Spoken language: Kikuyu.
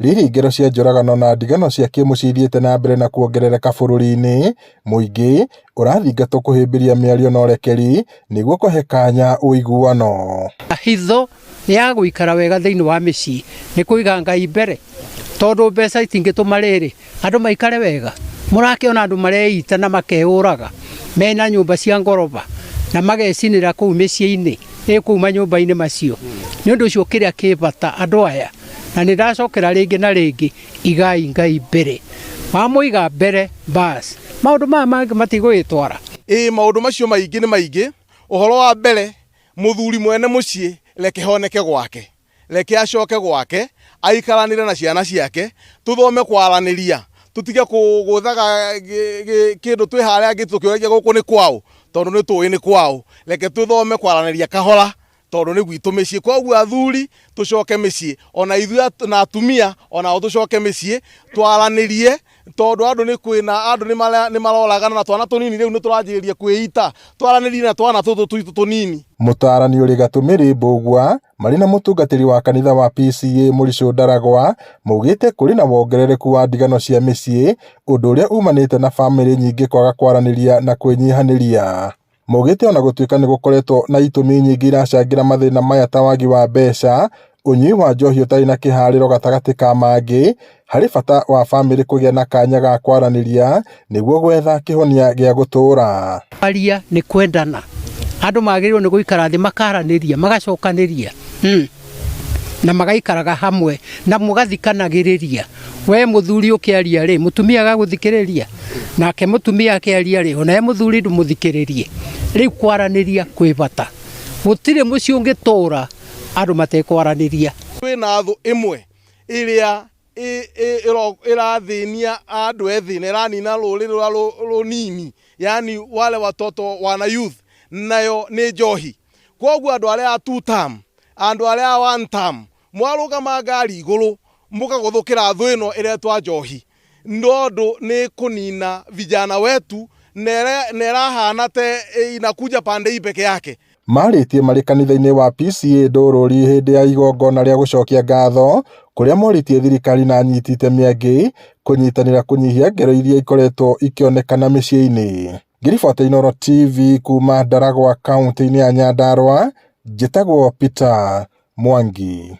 Rĩrĩ ngero cia njũragano na ndigano cia kĩmũciĩ ithiĩte na mbere na kuongerereka bũrũri-inĩ, mũingĩ ũrathingatwo kũhĩmbĩria mĩario na ũrekeri nĩguo kũhe kanya ũiguano. Hitho ya gũikara wega thĩinĩ wa mĩciĩ nĩ kũiga Ngai mbere, tondũ mbeca itingĩtũma rĩrĩ andũ maikare wega. Mũrakĩona andũ mareita na makeũraga mena nyũmba cia ngoroba na magecinĩra kũu mĩciĩ-inĩ ĩ kũu manyũmba-inĩ macio. Nĩ ũndũ ũcio kĩrĩa kĩ bata andũ aya, na nĩ ndacokera rĩngĩ na rĩngĩ, igai Ngai mbere. Wamũiga mbere bas, maũndũ maya mangĩ matigũgĩtwara. Ĩĩ maũndũ macio maingĩ nĩ maingĩ. Ũhoro wa mbere, mũthuri mwene mũciĩ reke honeke gwake. Reke acoke gwake, aikaranĩre na ciana ciake, tũthome kwaranĩria, tũtige kũgũthaga kĩndũ twĩ harĩa ngĩti tũkĩũragia gũkũ nĩ kwaũ, tondũ nĩ tũĩ nĩ kwaũ. Reke tũthome kwaranĩria kahora, tondũ nĩ gwitũ mĩciĩ. Koguo athuri tũcoke mĩciĩ, ona ithuĩ na atumia onao tũcoke mĩciĩ, twaranĩrie tondũ andũ nĩ kwĩna andũ nĩ maroragana na twana tũnini rĩu nĩ tũranjĩrĩria kwĩita, twaranĩrie na twana tũtũ twitũ tũnini. Mũtaarani ũrĩ gatũ Mary Mbũgua marĩ na mũtungatĩri wa kanitha wa PCEA Mũricũ Ndaragwa maugĩte kũrĩ na wongerereku wa ndigano cia mĩciĩ, ũndũ ũrĩa umanĩte na bamĩrĩ nyingĩ kwaga kwaranĩria na kwĩnyihanĩria. Maugĩte ona gũtuĩka nĩ gũkoretwo na itũmi nyingĩ iracangĩra mathĩna maya ta wagi wa mbeca, ũnyui wa njohi ũtarĩ na kĩharĩro gatagatĩ ka mangĩ, harĩ bata wa bamĩrĩ kũgĩa na kanya ga kwaranĩria nĩguo gwetha kĩhonia gĩa gũtũũra. Kwaria nĩ kwendana. Andũ magĩrĩirwo nĩ gũikara thĩ makaranĩria, magacokanĩria na magaikaraga hamwe na mũgathikanagĩrĩria. We mũthuri ũkĩaria rĩ, mũtumia agagũthikĩrĩria, nake mũtumia akĩaria rĩ, onawe mũthuri ndũmũthikĩrĩrie. Rĩu kwaranĩria kwĩ bata. Gũtirĩ mũciĩ ũngĩtũra andũ matekwaranĩria. Twĩna thũ ĩmwe ĩrĩa ĩrathĩnia andũ ethĩ na ĩranina rũrĩrĩ rũrĩa rũnini, yani wale watoto wana youth, nayo nĩ njohi. Koguo andũ arĩa a two term, andũ arĩa a one term, mwarũgama ngari igũrũ mũkagũthũkĩra thũ ĩno ĩretwa njohi, tondũ nĩ kũnina vijana wetu na ĩrahana te inakuja pande hii peke yake. Marĩtie marĩ kanitha-inĩ wa PCEA Ndũrũri hĩndĩ ya igongona rĩa gũcokia ngatho kũrĩa morĩtie thirikari na anyiti itemi angĩ kũnyitanĩra kũnyihia ngero iria ikoretwo ikĩonekana mĩciĩ-inĩ. Ngĩribota Inooro TV kuma Ndaragwa kaunti-inĩ ya Nyandarua, njĩtagwo Peter Mwangi.